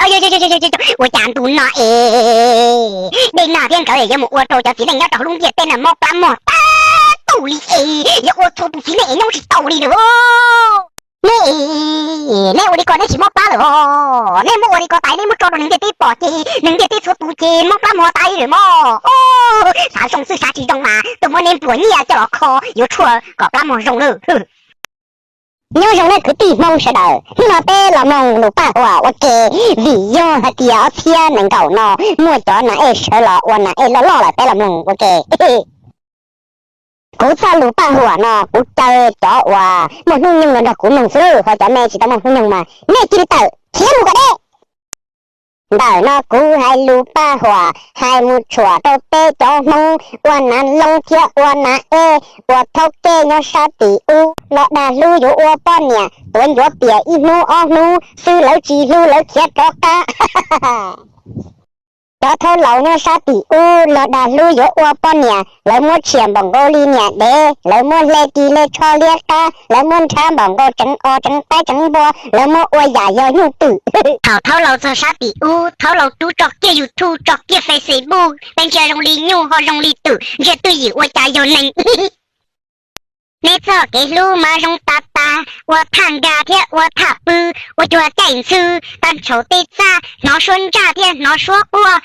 Ua cas ntu no es Dej Nag thiab nkawd yuav mus ua rau cov txiv neej nyob rau hauv lub ntiaj teb no mob plab mog tag tau li es yuav ua txhua tus txiv neej es nyob tsis tau li lawm. Neb, neb ua li ko neb tsis mob plab lawm os. Neb muab ua li ko tas neb muab tso rau neeg ntiaj teb pom ces neeg ntiaj teb txhua tus ces mob plab mog tas li lawm mog. Xav zoo xwb xav tsis zoo mas tuaj muab neb nplua nyiaj coj los kho yuav tshuaj kom plab mog zoo lawm. Nyob zoo nej kwv tij Hmoob sawv daws, hnub no peb los mloog lus paj huam ua ke, vim yog hais tias ob txhiab nees nkaum no muaj cov nas ej sawv los ua nas ej loj loj lawm peb los mloog ua ke. Kuv txoj lus paj huam no kuv caw cov uas muaj hnub nyoog los nrog kuv mloog xwb, ho cov me tsis tau muaj hnub nyoog mas nej cia li tawm khiav mus kom deb. Ntawm no kuv hais lus paj huam hais mus tshuam rau peb cov Hmoob ua nas loo thiab ua nas ej, ua thaub kej nyob sab tim ub los dag hlub yuav ua poj niam, tuav ncuav pias ib hnub ob hnub xwb lawv tsis hlub lawv khiav rov qab. Cov thaub laus nyob sab tim ub los dag hlub yuav ua poj niam, lawv muab tshiam npaum nkaus li niam dev, lawv muab hle ris hle tsho liab qab, lawv muab nrhab npaum nkaus tseev os tseev qaib tseev npua, lawv muab ua yam yog nyuj twm. Thaum thaub laus txog sab tim ub, thaub laus rub tso kiag YouTube tso kiag Facebook, peb ntsia zoo li nyuj ho zoo li twm, ntsia twj ywm ua cas yog neeg. Neb txoj kev hlub mas zoo tas tas, ua thaj nkag thiab ua thaj pw, ua cuag caij ntxhw, tag ntshaum tej txaj hnov suab ntsaj thiab hnov suab quaj.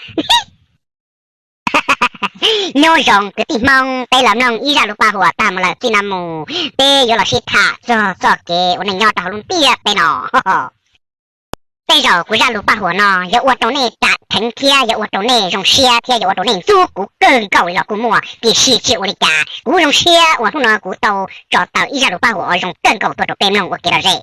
Nyob zoo kwv tij Hmoob, peb los mloog ib zaj lus paj huam tag mus lawm, txij no mus peb yuav los sib tham txog txoj kev ua neej nyob rau hauv lub ntiaj teb no. Tej zaum kuv zaj lus paj huam no yuav ua rau nej ram dheev thiab yuav ua rau nej zoo siab thiab yuav ua rau nej ntxub kuv kawg nkaus li los kuj muaj, tiam sis tsis ua li cas, kuv zoo siab uas hnub no kuv tau tso tawm ib zaj lus paj huam uas zoo kawg nkaus tuaj rau peb mloog ua kev lom zem.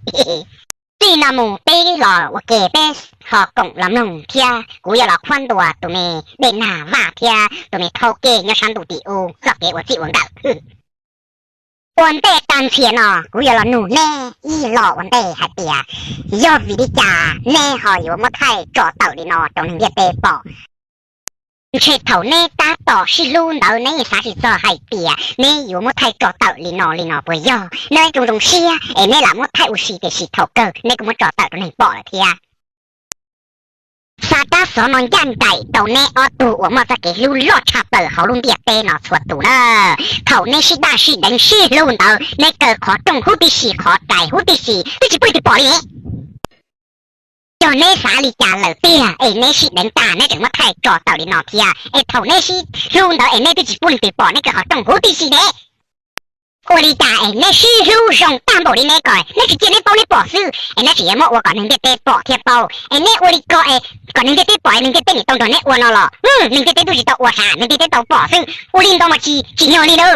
Txij no mus peb los ua ke peb ho koom los mloog thiab kuv yuav los qhuab ntuas tus me Dej Nag Vaj thiab tus me thaub kej nyob sab ntuj tim ub txoj kev ua txij ua nkawm. Ua ntej tag nrho no kuv yuav los nug neb ib los ua ntej hais tias, yog vim li cas neb ho yuav muab thaij tso tawm li no rau neeg ntiaj teb pom? Ntshe thaum neb tab tom sib hlub ntawd neb yeej xav tsis txog hais tias neb yuav muab thaij tso tawm li no li no puas yog? Neb zoo zoo siab es neb lam muab thaij ua si tiam sis thaum kawg neb kuj muab tso tawm rau neeg pom lawm thiab. Xa tab xov no ncaj nraim rau neb ob tug uas muaj txoj kev hlub loj tshaj plaws hauv lub ntiaj teb no txhua tus na. Thaum neb sib daj sib deev sib hlub ntawd neb kaw qhov rooj huv tib si qhov rais huv tib si twb tsis pub leej twg pom li ne. Yog neb xav li cas lawm tiag es neb sib deev tag neb tseem muab thaij tso tawm li no thiab es thaum neb sib hlub ntawd es neb twb tsis pub leej twg pom neb kaw qhov rooj huv tib si ne? Ua li cas es neb sib hlub zoo tag npaum li neb ko neb tsis cia neb paub neb pom xwb es neb tseem yuav muab ua kom neeg ntiaj teb pom thiab paub es neb ua li ko es kom neeg ntiaj teb pom es neeg ntiaj teb niam tau nrog neb ua no los neeg ntiaj teb twb tsis tau ua sav neeg ntiaj teb tau pom xwb ua li ntawd mas tsis tsim nyog li na.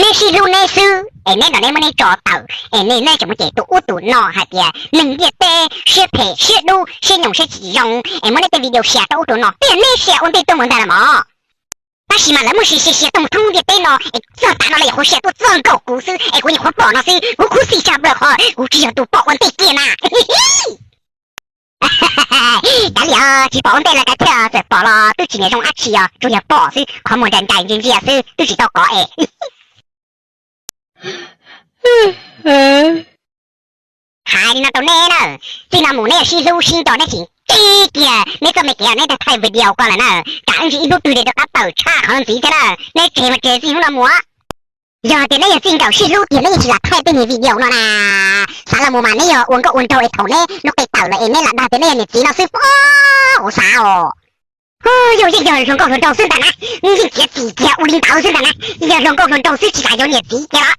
Neb sib hlub neb xwb es neb nrog neb muab neb tso tawm es neb tseem mus cem tus ub tus no hais tias neeg ntiaj teb siab phem siab dub siab nyoos siab tsis zoo es muab neb tej video share rau ub rau no twb yog neb share ua ntej tuaj mus ntag los mas. Tab sis mas lawv muab share share share tuaj mus thoob ntiaj teb no es txog tav no lawv nyuam qhuav share tuaj txog nkaus kuv xwb es kuv nyuam qhuav pom no xwb, kuv khuv xim tshaj plaws qhov kuv tsis yog tus pom ua ntej kiag na. Kav liam, tsis pom ua ntej los kav thiaj, txawm pom los twb tsis niam zoo dab tsi os, tsuas yog pom xwb, qhov muag nrais nrais ntsia ntsia xwb twb tsis tau kov es. Hais li no rau neb na, txij no mus neb yog sib hlub sib nco neb tsis nce kiag neb txoj me kev neb thaij video ko lawm na, tsam ib ntsis ib hnub twg li rov qab tawm tshaj qhov no ntxiv thiab na, neb tseg mas tseg txij hnub no mus. Yog tias neb yog txij nkawm sib hlub tiag neb yeej tsis lam thaij tej niag video no na. Xav los mus mas neb yog ua nkauj ua nraug es thaum neb lub qe tawm lawm es neb lam dag tias neb yog niam txiv no xwb pob, kuv xav os. Yog yeej yog hluas nkauj hluas nraug xwb ntag na, yeej txiav txim kiag ua li ntawd xwb ntag na, yog hluas nkauj hluas nraug xwb tsis kam yuav niam txiv kiag los.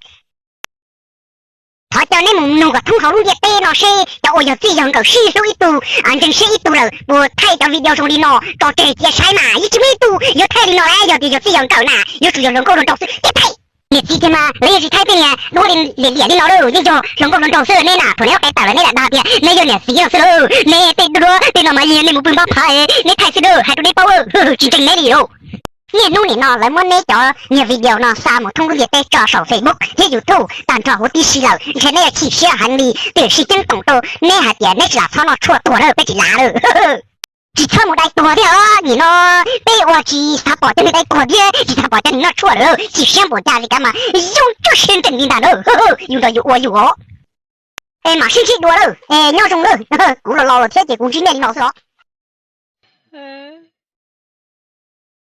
Thov coj neb mus nug kom thoob hauv lub ntiaj teb no seb cov uas yog txij yog nkawm sib hlub ib tug, ntseeg siab ib tug lawm puas thaij cov video zoo li no tso tseg cia saib mas, yeej tsis muaj ib tug yuav thaij li no lawm. Yog tias yog txij yog nkawm na yuav tsum yog hluas nkauj hluas nraug xwb thiaj thaij. Niam txiv tiag mas lawv yeej tsis thaij tej niag duab liam liam li no lawm, yeej yog hluas nkauj hluas nraug xwb, neb na thaum neb lub qe tawm lawm neb lam dag tias neb yog niam txiv no xwb lauj, neb tej duab tej no mas yog nej mus pw npab phav neb thaij xwb lauj, hais rau neb paub, tsis ntseeg neb li lauj. Niaj hnub nim no lawv muab neb cov niag video no xa mus thoob lub ntiaj teb tso saum Facebook thiab YouTube tag nrho huv tib si lawm, ntshe neb yuav chim siab heev li, tiam sis ceeb toom rau neb hais tias neb tsis lam txhob noj tshuaj tuag na, peb tsis lav lawm. Tsis txhob mus dai tuag thiab os, nim no peb ua tsis xav pom cov neeg dai tuag thiab tsis xav pom cov neeg noj tshuaj lawm, chim siab npaum cas li kav mas zoo cuaj siab nteeg li ntag na, yus nrog yus ua yus os. Es mam sib ntsib dua lawm es nyob zoo lawm. Kuv los laus lawm thiab ces kuv ntsib nej li no xwb os.